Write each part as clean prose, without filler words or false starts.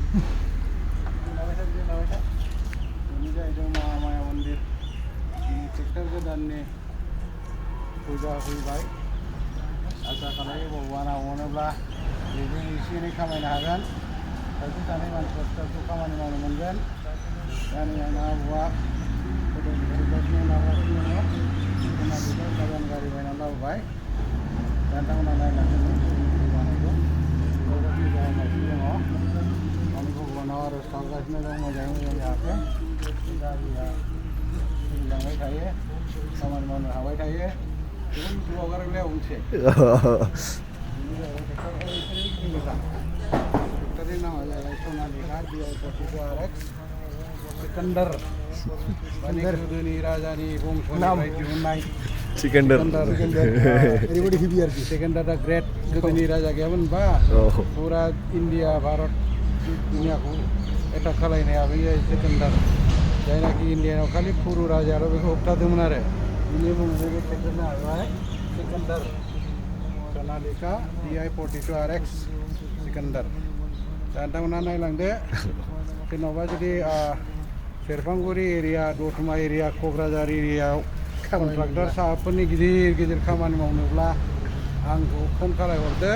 ini जाहैदों महामाया मन्दिर sector गोदाननि फुजा फैबाय आसा खालामो भगबाना अनोब्ला बेजों एसे एनै खामायनो हागोन सासे सानै मानसिफोरखौ खामानि मावनो मोनगोन दानि आंना आबौआ गोदोनिफ्रायनो नागासिनो दङ जोंना बेखौ गोदान गारि बायनानै लाबोबाय दा नोंथांमोना नायलांदों फुजानायखौ बेबायदि जागासिनो दङ माने भगबानाव आर'ज खालामगासिनो दं मोजाङै मोजां जाहाथे गारिया सोलिलांबाय थायो खामानि मावनो हाबाय थायो बेखौ इउटुबाव हगारोब्ला मोनसे ट्रेक्टरनि नामा जाबाय सनालिखा DI-42RX सिकन्दर माने गोदोनि राजानि बंसनिफ्राय दिहुननाय सिकन्दर ओरैबायदि हेभि आरोखि सिकन्दरा ग्रेट गोदोनि राजा गैयामोन होनबा फुरा इन्डिया भारत दुनियाखौ एटाक खालायनाया बेयो सिकन्दर जायनाखि इन्डियानाव खालि पुरु राजायाल' बेखौ होबथादोंमोन आरो बिनि मुङै बे ट्रेक्टरनि जाहैबाय सिकन्दर सनालिका DI-42RX सिकन्दर दा नोंथांमोना नायलांदो सोरनावबा जुदि सेरफांगुरि एरिया दतमा एरिया क'क्राझार एरियायाव कन्ट्राक्टर साहाबफोरनि गिदिर गिदिर खामानि मावनोब्ला आंखौ फन खालायहरदो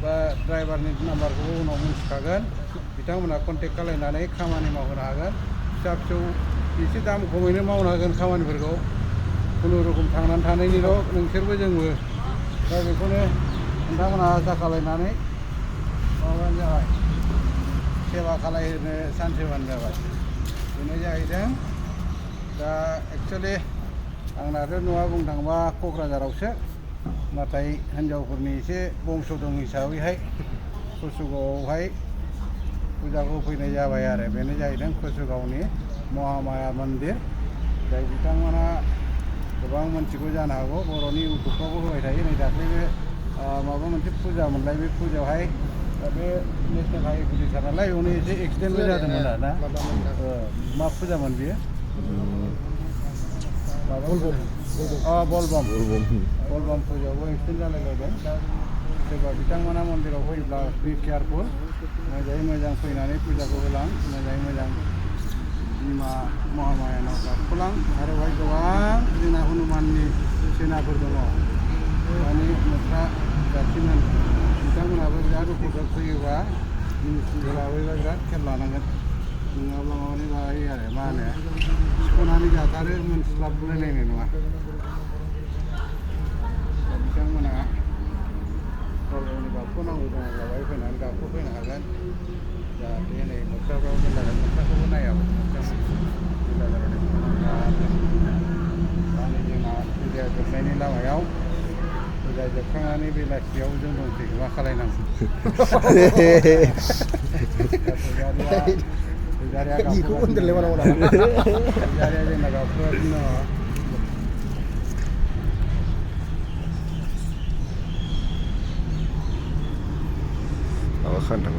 बा ड्राइभारनि नाम्बारखौबो उनाव मिन्थिखागोन बिथांमोनहा कन्टेक्ट खालायनानै खामानि मावहोनो हागोन फिसा फिसौ एसे दाम खमैनो मावनो हागोन खामानिफोरखौ खुनुरुखुम थांनानै थानायनिल' नोंसोरबो जोंबो दा बेखौनो नोंथांमोनहा आसा खालायनानै माबानो जाबाय सेवा खालायहोनो सानसेबानो जाबाय बेनो जाहैदों दा एक्सुवेलि आंनाथ' न'आ बुंनो थाङोबा क'क्राझारावसो नाथाय हिन्जावफोरनि एसे बंस दं हिसाबैहाय कसुगावआवहाय फुजाखौ फैनाय जाबाय आरो बेनो जाहैदों कसुगावनि महामाया मन्दिर जाय बिथांमोना गोबां मोनथिगौ जानो हागौ बर'नि इउटुबफ्रावबो होबाय थायो नै दाख्लै बे माबा मोनसे फुजा मोनलाय बे फुजायावहाय बे नेसनेल हाइवे गिदिर नालाय बेयावनो एसे एक्सिडेन्टबो जादोंमोन आरो ना मा फुजामोन बियो बलबम फुजायावबो एक्सिडेन्ट जालायलायदों दा सोरबा बिथांमोना मन्दिराव फैयोब्ला बि केयारफुल मोजाङै मोजां फैनानै फुजाखौ होलां मोजाङै मोजां बिमा महामायानाव गाखोलां आरो बेवहाय गोबां जोंना हनुमाननि सेनाफोर दङ माने मोख्रा जाथिमोन बिथांमोनाबो बिराद उपकार फैयोबा मिनिस्ट्रिखौ लाबोयोबा बिराद खेल लानांगोन नङाब्ला माबानि माबायो आरो मा होनो सिख'नानै जाथारो मोनस्लाबलायलायनाय नङा दा बिथांमोना गाव गावनि गाखोनांगौ दङब्ला बेवहाय फैनानै गाखोफैनो हागोन जाहाथे नै मोख्राफ्राव मेरला मोख्राखौबो नायाबो माने जोंना फुजाया जोबनायनि लामायाव फुजा जोबखांनानै बेलासियाव जों दंसै मा खालायनांगौ पुजारिया जोंना गाखोगासिनो दङ माबा खालामदों